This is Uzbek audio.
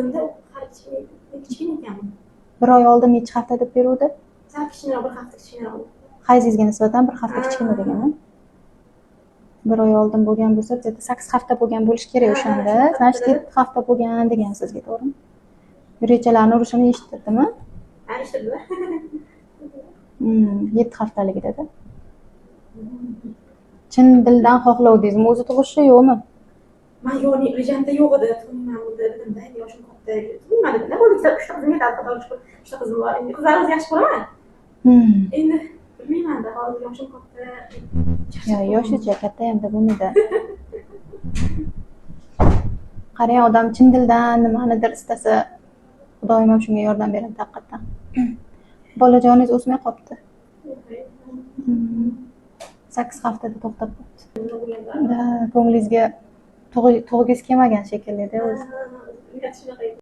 Unda hali kichkina ekanman. Bir oy oldin necha hafta deb beruvdi? Sal kichkinaroq, bir hafta kichkinaroq. Hayzingizga nisbatan bir hafta kichkina degani. Bir oy oldin bo'lgan bo'lsa, где-то 8 hafta bo'lgan bo'lishi kerak o'shanda. Ha, Значит, 7 hafta bo'lgan degan sizga, to'g'rimi? Yurakchalarni urishini eshittirdimi? Ha, eshittirdi. 7 haftaligida. Chin dildan xohlovdingizmi o'zi tug'ishni, yo'qmi? Man yo'q, rejamda yo'q edi. Tug'mayman dedimda, endi yoshim katta. Tug'mayman dedimda. Bo'ldi, ikkita, uchta qizim yetadi, xudoga shukur. Uchta qizim bor. Endi qizlarni o'zi yaxshi ko'raman. Endi bilmaymanda, hozir yoshim katta. Yo, yoshicha katta hamda bo'lmaydi. Qarang, odam chin dildan nimanidir istasa, Xudoyim ham shunga yordam beradi haqiqatdan. Bolajoningiz o'smay qolibdi. 8 haftada to'xtab qolibdi. Да, ko'nglingizga tug'gingiz kelmagan shekilli-da o'zi. Shunaqa.